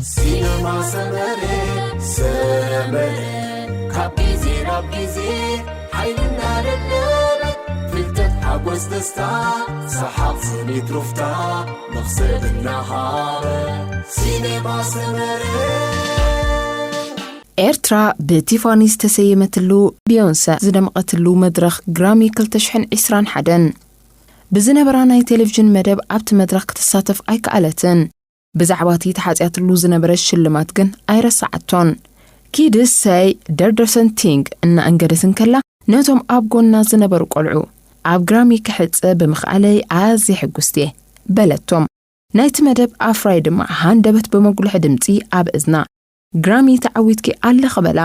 ሲነማ ሰመረ ሰመረ ካብ ግዜ ናብ ግዜ ሓይልና ደለበ ፍልጠት ሓጎስ ደስታ ሰሓቕ ስኒት ሩፍታ መኽሰብ እናሃበ ሲነማ ሰመረ ኤርትራ ብቲፋኒ ዝተሰየመትሉ፣ ቢዮንሰ ዝደመቐትሉ መድረኽ ግራሚ ክልተ ሽሕን ዕስራን ሓደን ብዝነበራ ናይ ቴሌቪዥን መደብ ኣብቲ መድረኽ ክትሳተፍ ኣይከኣለትን። ብዛዕባ እቲ ተሓጽያትሉ ዝነበረት ሽልማት ግን ኣይረሳዓቶን። ኪድስ ሰይ ደርደርሰን ቲንግ እናኣንገደት እንከላ፣ ነቶም ኣብ ጎና ዝነበሩ ቆልዑ፣ ኣብ ግራሚ ክሕጸ ብምኽኣለይ ኣዝየ ሕጉስቲ እየ በለቶም። ናይቲ መደብ ኣፍራይ ድማ ሃንደበት ብመጉልሒ ድምጺ ኣብ እዝና፣ ግራሚ ተዓዊትኪ ኣለኺ በላ።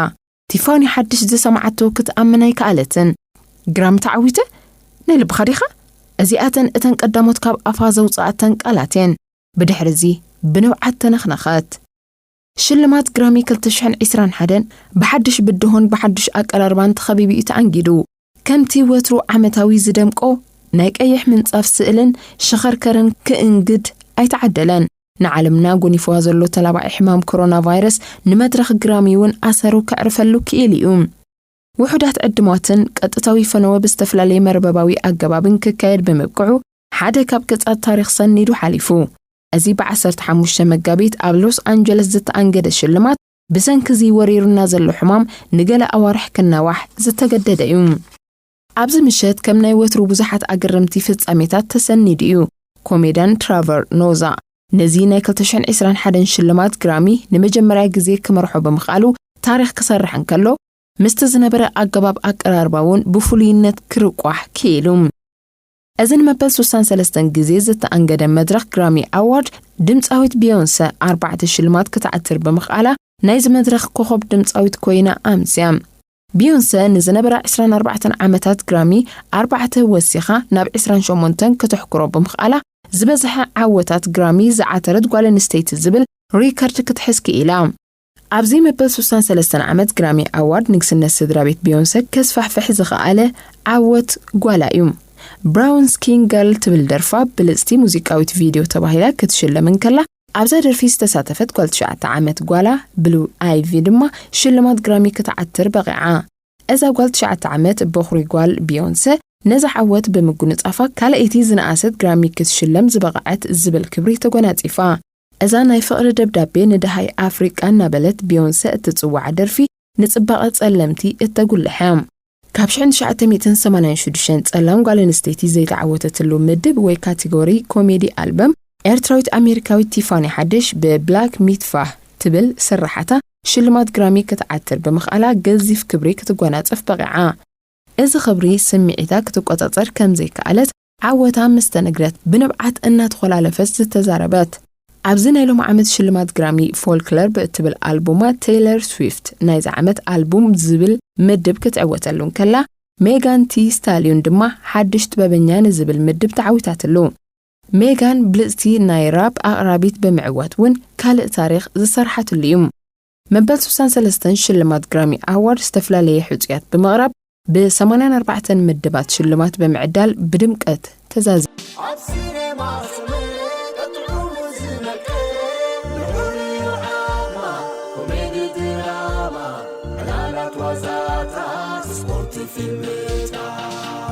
ቲፋኒ ሓድሽ ዝሰማዓቶ ክትኣምን ኣይከኣለትን። ግራሚ ተዓዊተ? ናይ ልብኻ ዲኻ? እዚኣተን እተን ቀዳሞት ካብ ኣፋ ዘውጽኣተን ቃላት እየን። ብድሕሪ እዚ ብንብዓት ተነኽነኸት። ሽልማት ግራሚ ክልተ ሽሕን ዕስራን ሓደን ብሓድሽ ብድሆን ብሓድሽ ኣቀራርባን ተኸቢቡ እዩ ተኣንጊዱ። ከምቲ ወትሩ ዓመታዊ ዝደምቆ ናይ ቀይሕ ምንጻፍ ስእልን ሸኸርከርን ክእንግድ ኣይተዓደለን። ንዓለምና ጎኒፍዋ ዘሎ ተላባዒ ሕማም ኮሮና ቫይረስ ንመድረኽ ግራሚ እውን ኣሰሩ ከዕርፈሉ ክኢሉ እዩ። ውሑዳት ዕድማትን ቀጥታዊ ፈነወ ብዝተፈላለየ መርበባዊ ኣገባብን ክካየድ ብምብቅዑ ሓደ ካብ ገጻት ታሪኽ ሰኒዱ ሓሊፉ። እዚ ብ15 መጋቢት ኣብ ሎስ ኣንጀለስ ዝተኣንገደ ሽልማት ብሰንኪ እዚ ወሪሩና ዘሎ ሕማም ንገለ ኣዋርሕ ክናዋሕ ዝተገደደ እዩ። ኣብዚ ምሸት ከም ናይ ወትሩ ብዙሓት ኣገረምቲ ፍጻሜታት ተሰኒዱ እዩ። ኮሜድያን ትራቨር ኖዛ ነዚ ናይ ክልተ ሽሕን ዕስራን ሓደን ሽልማት ግራሚ ንመጀመርያ ግዜ ክመርሖ ብምኽኣሉ ታሪኽ ክሰርሕ እንከሎ፣ ምስቲ ዝነበረ ኣገባብ ኣቀራርባ እውን ብፍሉይነት ክርቋሕ ክኢሉ። እዚ ንመበል ስሳን ሰለስተን ግዜ ዝተኣንገደ መድረኽ ግራሚ ኣዋርድ ድምጻዊት ቢዮንሰ ኣርባዕተ ሽልማት ክትዓትር ብምኽኣላ ናይዚ መድረኽ ኮኸብ ድምጻዊት ኮይና ኣምስያ። ቢዮንሰ ንዝነበራ ዕስራን ኣርባዕተን ዓመታት ግራሚ ኣርባዕተ ወሲኻ ናብ ዕስራን ሸሞንተን ከተሕኩሮ ብምኽኣላ ዝበዝሐ ዓወታት ግራሚ ዝዓተረት ጓል ኣንስተይቲ ዝብል ሪከርድ ክትሕዝ ክኢላ። ኣብዚ መበል ስሳን ሰለስተን ዓመት ግራሚ ኣዋርድ ንግስነት ስድራ ቤት ቢዮንሰ ከስፋሕፍሕ ዝኸኣለ ዓወት ጓላ እዩ። ብራውን ስኪን ገርል ትብል ደርፋ ብልጽቲ ሙዚቃዊት ቪድዮ ተባሂላ ክትሽለም እንከላ ኣብዛ ደርፊ ዝተሳተፈት ጓል ትሽዓተ ዓመት ጓላ ብሉ ኣይቪ ድማ ሽልማት ግራሚ ክትዓትር በቒዓ። እዛ ጓል ትሽዓተ ዓመት በኹሪ ጓል ቢዮንሰ ነዚ ዓወት ብምጉንጻፋ ካልኣይቲ ዝነኣሰት ግራሚ ክትሽለም ዝበቕዐት ዝብል ክብሪ ተጎናጺፋ። እዛ ናይ ፍቕሪ ደብዳቤ ንደሃይ ኣፍሪቃ እናበለት ቢዮንሰ እትጽዋዕ ደርፊ ንጽባቐ ጸለምቲ እተጉልሐ። ካብ ሽሕን ትሽዓተ ሚእትን ሰማንያን ሽዱሽተን ጸላም ጓል ኣንስተይቲ ዘይተዓወተትሉ ምድብ ወይ ካቴጎሪ ኮሜዲ ኣልበም ኤርትራዊት ኣሜሪካዊት ቲፋኒ ሓድሽ ብብላክ ሚትፋህ ትብል ስርሓታ ሽልማት ግራሚ ክትዓትር ብምኽኣላ ገዚፍ ክብሪ ክትጎናጸፍ በቒዓ። እዚ ክብሪ ስምዒታ ክትቆጻጸር ከም ዘይከኣለት ዓወታ ምስ ተነግረት ብንብዓት እናተኾላለፈት ዝተዛረበት። ኣብዚ ናይ ሎሚ ዓመት ሽልማት ግራሚ ፎልክለር ብእትብል ኣልቡማ ቴይለር ስዊፍት ናይዚ ዓመት ኣልቡም ዝብል ምድብ ክትዕወተሉ እንከላ፣ ሜጋን ቲ ስታሊዮን ድማ ሓድሽ ጥበበኛ ንዝብል ምድብ ተዓዊታትሉ። ሜጋን ብልጽቲ ናይ ራፕ ኣቕራቢት ብምዕዋት እውን ካልእ ታሪኽ ዝሰርሓትሉ እዩ። መበል ስሳን ሰለስተን ሽልማት ግራሚ ኣዋርድ ዝተፈላለየ ሕጹያት ብምቕራብ ብ84 ምድባት ሽልማት ብምዕዳል ብድምቀት ተዛዚ ኣብ ሲኔማ ሰመረ